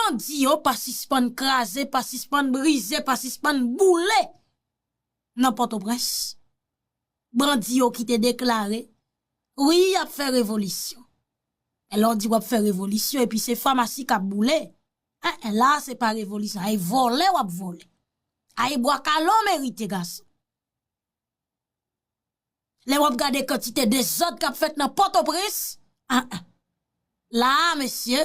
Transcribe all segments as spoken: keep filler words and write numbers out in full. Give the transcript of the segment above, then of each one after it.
bandi yo pa sispann kraze, pa sispann brize, pa sispann boule nan Pòtoprens. Bandi yo ki te deklare, wi, y ap fè revolisyon. E lè w di w ap fè revolisyon, epi se famasi k ap boule, en, en, la, se pa revolisyon. Ay vòlè w ap vòlè. Ay bwa kale w merite, gason. Lè w ap gade kantite dezòd k ap fèt nan Pòtoprens, ah, ah. La, mesye,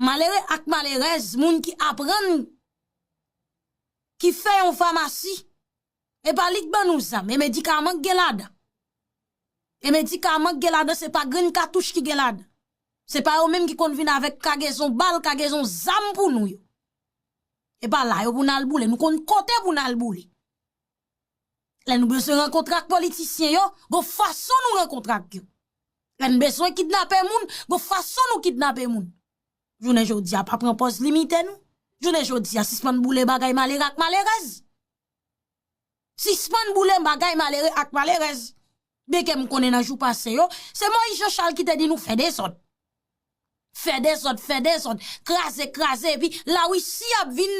malere ak malerèz, moun ki aprann, ki fè yon famasi, e pa li k ban nou zam, e medikaman k gen ladan. E medikaman k gen ladan, se pa grenn katouch ki gen ladan. Se pa yo menm ki konn vin avèk kagezon bal, kagezon zam pou nou yo. E pa la yo pou n al boule, nou konn kote pou n al boule. Lè nou bezwen rankontre ak politisyen yo, gon fason nou rankontre ak yo. Lè n bezwen kidnape moun, gon fason nou kidnape moun. Jounen jodi a, pa pran pòz limite nou. Jounen jodi a, sispann boule bagay malere ak malerèz. Sispann boule bagay malere ak malerèz. Byenke m konnen nan jou pase yo, se Moïse Jean Charles ki te di nou fè dezòd. Fè dezòd, fè dezòd, kraze, kraze, epi Larisi ap vin,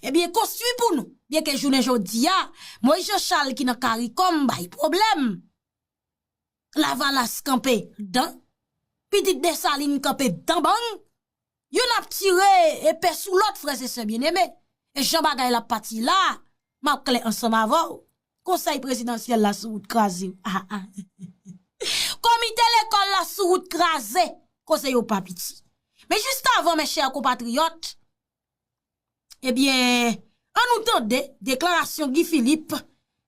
ebyen, konstwi pou nou. Byenke jounen jodi a, Moïse Jean Charles ki nan Karikòm bay pwoblèm. Lavalas kanpe dan, pitit Desalin kanpe dan bang, youn ap tire epe sou lòt, frè e sè byeneme. E jan bagay la pati la, m ap klè ansanm avè w. Konsèy prezidansyèl la sou wout kraze. Ah, ah. Komite lekòl la sou wout kraze. Koze yo pa piti. Men jis avan, mes chers compatriotes, ebyen, ann nou tande deklarasyon Guy Philippe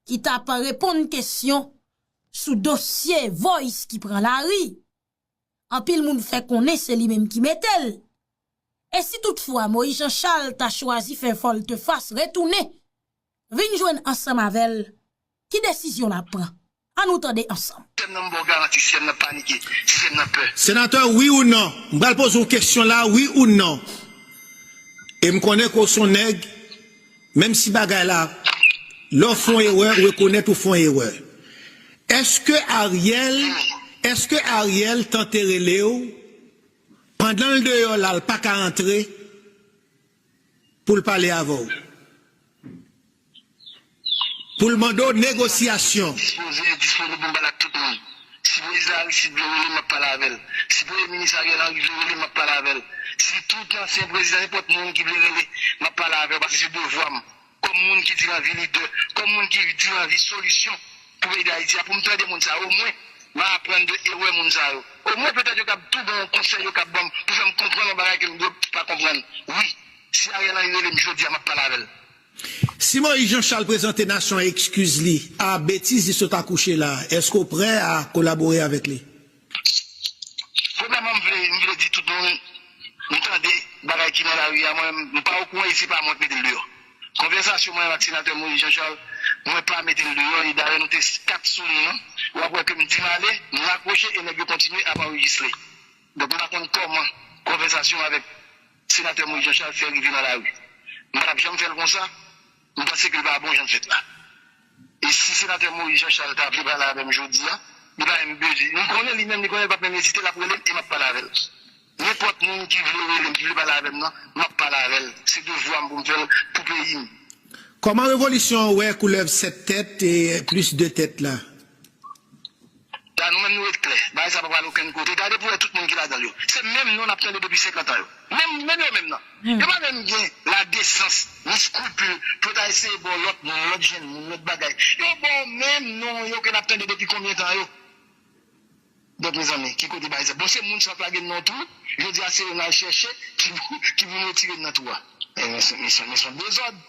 ki t ap reponn kesyon sou dosye Voice ki pran lari. Anpil moun fè konnen se li menm ki mete l. E si toutfwa Moïse Jean Charles ta chwazi fè vòltefas, retounen, vin jwenn ansanm avè l, ki desizyon l ap pran? Ann nou tande ansanm. Tèm nan m ba w garanti, sistèm nan panike, sistèm nan pè. Senatè, wi ou non? M pral poze w kesyon la, wi ou non? E m konnen ke w se yon nèg, menm si bagay la, lè w fè yon erè, ou rekonèt ou fè yon erè. Èske Ariel, èske Ariel tante rele w pandan l deyò la, l pa ka antre pou l pale avè w? Pou l mande w negosyasyon. Dispoze, disponib pou m pale ak tout moun. Si prezidan Aristide vle rele m, m ap pale avè l. Si premye minis Ariel Henry vle rele m, m ap pale avè l. Si tout ansyen prezidan, nenpòt moun ki vle rele, m ap pale avè l, paske se devwa m. Kòm moun ki di l anvi lidè, kòm moun ki di l anvi solisyon pou peyi Dayiti a, pou m tande moun sa yo, omwen, m a aprann de erè moun sa yo. Omwen, petèt, yo kab tou ban yon konsèy, yo kab ban m, pou fè m konprann yon bagay ke m dwe pa konprann. Wi, si Ariel Henry rele m jodi a, m ap pale avè l. Si Moïse Jean Charles prezante nasyon an ekskiz li a betiz li sot akouche la, èske w prè a kolabore avèk li? Premyèman, m vle, m vle di tout moun, m tande bagay ki nan lari a, mwen, m pa okouran e se pa mwen k mete l deyò. Konvèsasyon mwen ak senatè Moïse Jean Charles, mwen pa mete l deyò, e dayè nou te kat sou liy lan, w ap wè ke m di m ale, m rakwoche e nèg yo kontinye ap anrejistre. Donk, m pa konn kòman konvèsasyon avèk senatè Moïse Jean Charles fè rive nan lari. M pa t ap janm fè l konsa, m panse ke l pa bon jan l fèt la. E si senatè Moïse Jean Charles ta vle pale avè m jodi a, li pa menm bezwen. M konnen li menm, li konnen l p ap menm ezite, l ap rele m e m ap pale avè l. Nenpòt moun ki vle rele m, ki vle pale avè m nan, m ap pale avè l. Se devwa m pou m fè l pou peyi m. Kòman revolisyon an wè koulèv sèt tèt e plis de tèt la? La, nou menm nou ret klè. Bagay sa pa pral okenn kote. Gade pou wè tout moun ki ladan l yo. Se menm non n ap tande depi senkant an yo. Menm, menm yo menm nan. Yo pa menm gen ladesans, ni eskripil, pou yo ta eseye ba w lòt moun, lòt jenn moun, lòt bagay. Yo ba w menm non yo ke n ap tande depi konbyen tan yo. Donk, mezanmi, ki kote bagay sa? Bon, se moun sa k lage n nan twou. Jodi a, se yo n al chèche ki, ki pou n retire n nan twou a. Men, men, men, men se yon dezòd.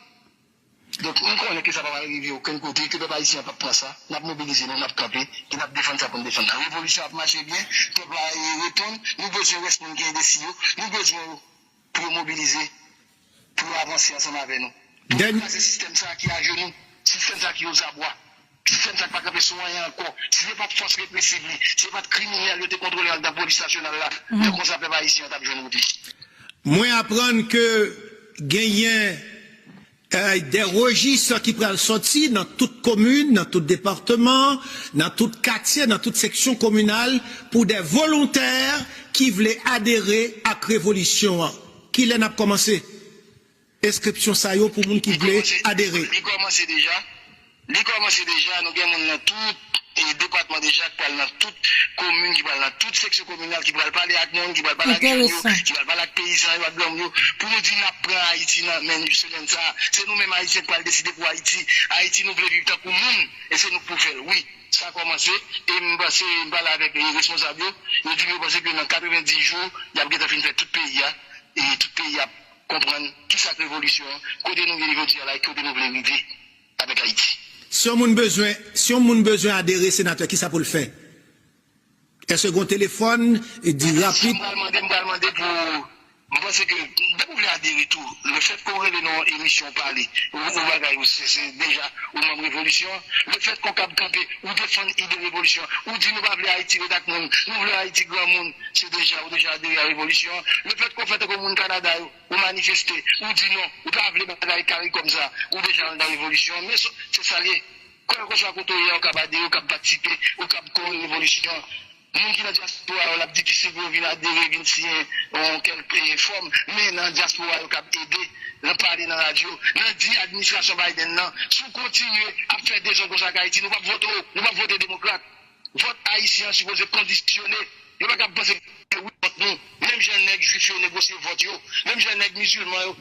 Donk, m konnen ke sa pa pral rive okenn kote, ke pèp ayisyen an p ap pran sa. N ap mobilize nou, n ap kanpe, e n ap defann sa pou n defann la. Revolisyon ap mache byen, pèp la, e, reponn, nou bezwen rès moun ki endesi yo, nou bezwen yo pou yo mobilize, pou yo avanse ansanm avè nou. Pou n kraze sistèm sa ki ajenou, sistèm sa ki ozabwa, sistèm sa ki pa kanpe sou anyen ankò. Si se pa t fòs represiv li, si se pa t kriminèl yo te kontwole anndan polis nasyonal la, men konsa pèp ayisyen an t ap jwenn wout li. Mwen aprann ke genyen, eh, de rejis ki pral sòti nan tout komin, nan tout depatman, nan tout katye, nan tout seksyon kominal pou de volontè ki vle adere ak revolisyon an. Kilè n ap kòmanse enskripsyon sa yo pou moun ki vle adere? Li kòmanse deja. Li kòmanse deja. Nou gen moun nan tout e depatman deja k pral nan tout komin, ki pral nan tout seksyon kominal, ki pral pale ak moun, ki pral pale ak jèn yo, ki pral pale ak peyizan yo, ak granmoun yo, pou nou di n ap pran Ayiti nan men semèn sa a. Se nou menm Ayisyen k pral deside pou Ayiti. Ayiti nou vle viv tankou moun, e se nou k pou fè l, wi. Sa kòmanse, e m panse, m pale avèk responsab yo, yo di m yo panse ke nan katrevendis jou, y ap gentan fin fè tout peyi a, e tout peyi a ap konprann kisa k revolisyon an, kote nou ye jodi a la e kote nou vle rive avèk Ayiti. Si yon moun bezwen, si yon moun bezwen adere, senatè, kisa pou l fè? Èske gen yon telefòn, di rapid? M pral mande, m pral mande pou, m panse ke depi w vle adere tou, lefètke w rele nan yon emisyon w pale, ou, ou bagay ou se, se deja ou manm revolisyon, lefètke w kab kanpe, ou defann ide revolisyon, ou di nou pa vle Ayiti ret ak moun, nou vle Ayiti granmoun, se deja, ou deja adere a revolisyon, lefètke w fè tankou moun Kanada yo, ou manifeste, ou di non, ou pa vle bagay kare kòm sa, ou deja anndan revolisyon. Men se sa l ye. Kèlkeswa kote w ye a, ou kab adere, ou kab patisipe, ou kab kore revolisyon. Moun ki nan dyaspora yo, l ap difisil pou yo vin adere, vin siyen yon kèlke fòm, men nan dyaspora yo kab ede, nan pale nan radyo, nan di administrasyon Biden nan, si w kontinye ap fè dezòd konsa ak Ayiti, nou p ap vote w, nou p ap vote demokrat. Vòt ayisyen an sipoze kondisyone. Yo pa kab panse ke wi vòt nou. Menm jan nèg jwif yo negosye vòt yo, menm jan nèg mizilman yo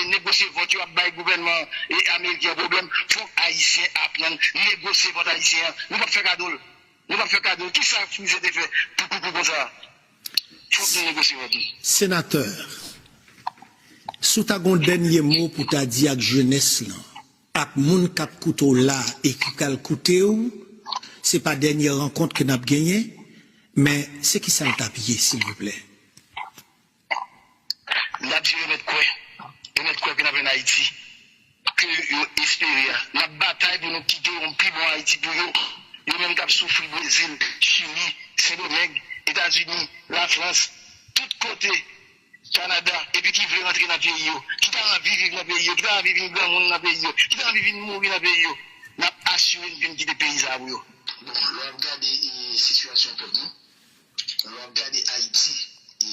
negosye vòt yo ap bay gouvènman ameriken an pwoblèm, fòk ayisyen aprann negosye vòt ayisyen an. Nou p ap fè kado l. Nou p ap fè kado l. Kisa Frizè te fè pou koukou konsa? Fòk nou negosye vòt nou. Senatè, si w ta gen yon dènye mo pou w ta di ak jenès lan, ak moun k ap koute w la e ki pral koute w, se pa dènye rankont ke n ap genyen, men se kisa l t ap ye, silvouplè? N ap di remèt kwè, remèt kwè ke n ap jwenn Ayiti ke yo espere a. N ap batay pou nou kite yon pi bon Ayiti pou yo. Yo menm k ap soufri Brezil, Chili, Sendomeng, Etazini, Lafrans, tout kote, Kanada, epi ki vle rantre nan peyi yo, ki ta anvi viv nan peyi yo, ki ta anvi vin granmoun nan peyi yo, ki ta anvi vin mouri nan peyi yo, n ap asire n vin kite peyi sa a pou yo. Bon, lè w ap gade e, sitiyasyon pèp nou, lè w ap gade Ayiti, e,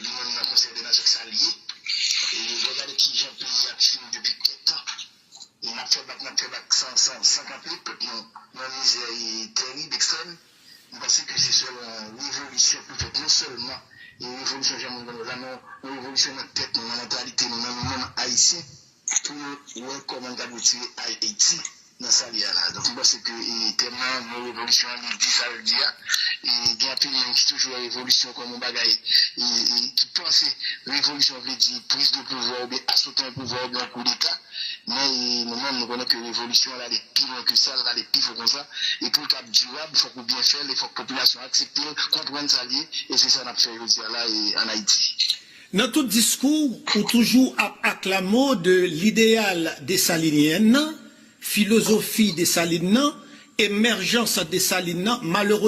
li menm nan Konsèy de Nasyon sa l ye, e, lè w gade kijan peyi a ap fini depi kèk tan, e n ap fè bak, n ap fè bak san, san, san kanpe, pèp nou nan mizè e terib, ekstrèm. M panse ke se sèl yon revolisyon pou fèt, non sèlman yon revolisyon jan moun konnen la, men yon revolisyon nan tèt nou, nan mantalite nou, nan nou menm Ayisyen, pou nou wè kòman n kab retire Ayiti nan sa l ye a la. Donk, m panse ke e, tèm nan, mo revolisyon an, li di sa l di a. E, gen anpil moun ki toujou wè revolisyon kòm yon bagay e, e, ki panse revolisyon vle di priz de pouvwa oubyen aso tan pouvwa oubyen yon koudeta. Men e, nou menm, nou konnen ke revolisyon an ale pi lwen ke sa, l ale pi fon konsa. E pou l kab dirab, fòk ou byen fè l, e fòk popilasyon an aksepte l, konprann sa l ye, e se sa n ap fè jodi a la e, ann Ayiti. Nan tout diskou, ou toujou ap aklame w de lideyal desalinyen nan, filozofi Desalin nan, emèjans Desalin nan, malerezman,